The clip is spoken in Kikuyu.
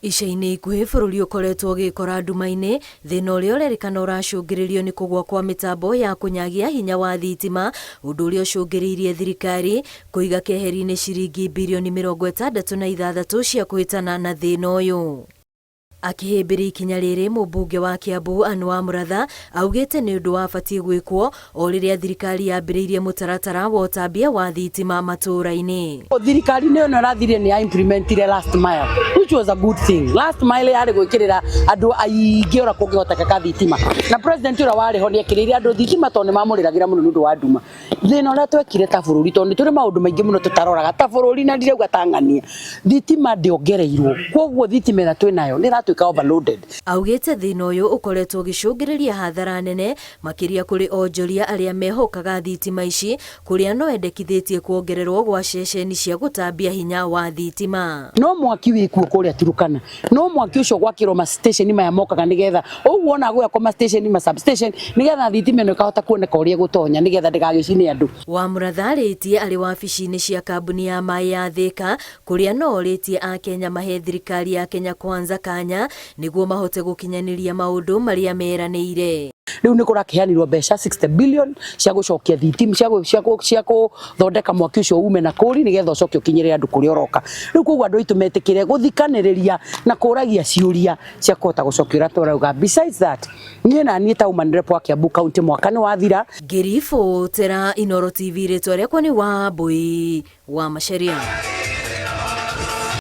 Ica-inĩ ikuhĩ bũrũri ũkoretwo ũgĩkora nduma-inĩ, thĩna ũrĩa ũrerĩkana ũracũngĩrĩrio nĩ kũgũa kwa mĩtambo ya kũnyagia hinya wa thitima, ũndũ ũrĩa ũcũngĩrĩirie thirikari kũiga keheri-inĩ ciringi birioni 66 cia kũhĩtana na thĩna ũyũ. Akĩhĩmbĩria ikinya rĩrĩ, mũmbunge wa Kiambu Anne Wamuratha augĩte nĩ ũndũ wabatiĩ gwĩkwo o rĩrĩa thirikari yambĩrĩirie mũtaratara wa ũtambia wa thitima matũũra-inĩ. Thirikari nĩ ĩno ĩrathirire nĩ ya implementire last mile, which was a good thing. Last mile yarĩ gwĩkĩrĩra andũ aingĩ ũrĩa kũngĩhotekeka thitima, na president ũrĩa warĩ ho nĩ ekĩrĩire andũ thitima tondũ nĩ mamũrĩragĩra mũno nĩ ũndũ wa nduma. Thĩna ũrĩa twekire ta bũrũri, tondũ nĩ tũrĩ maũndũ maingĩ mũno tũtaroraga ta bũrũri, na ndirauga ta ng'ania, thitima ndĩongereirwo, koguo thitima ĩrĩa twĩnayo nĩ ĩratuĩka overloaded. Augĩte thĩna ũyũ ũkoretwo ũgĩcũngĩrĩria hathara nene makĩria kũrĩ onjoria arĩa mehokaga thitima ici, kũrĩa no endekithĩtie kuongererwo gwa ceceni cia gũtambia hinya wa thitima. No mwaki wĩkuo kũrĩa Turukana, no mwaki ũcio gwakĩrwo ma station maya mokaga nĩgetha ũguo ona gwakwo ma station, ma substation, nĩgetha thitima ĩno ĩkahota kuoneka ũrĩa ĩgũtonya nĩgetha ndĩgagĩcine andũ. Wamũratha arĩtie arĩ wabici-inĩ cia kambuni ya maĩ ya Thika, kũrĩa no orĩtie Akenya mahe thirikari ya Kenya Kwanza kanya nĩguo mahote gũkinyanĩria maũndũ marĩa meranĩire. Rĩu nĩ kũrakĩheanirwo mbeca 60 billion cia gũcokia thitima, cia gũthondeka mwaki ũcio ume na kũri nĩgetha ũcoke ũkinyĩre andũ kũrĩa ũroka. Rĩu koguo andũ aitũ metĩkĩre gũthikanĩrĩria na kũragia ciũria cia kũhota gũcokia ũrĩa tũrauga. Besides that, niĩ na niĩ ta woman rep wa Kiambu County, mwaka nĩ wathira. Ngĩribotera Inooro TV, rĩtwa rĩakwa nĩ Wambui wa Macharia.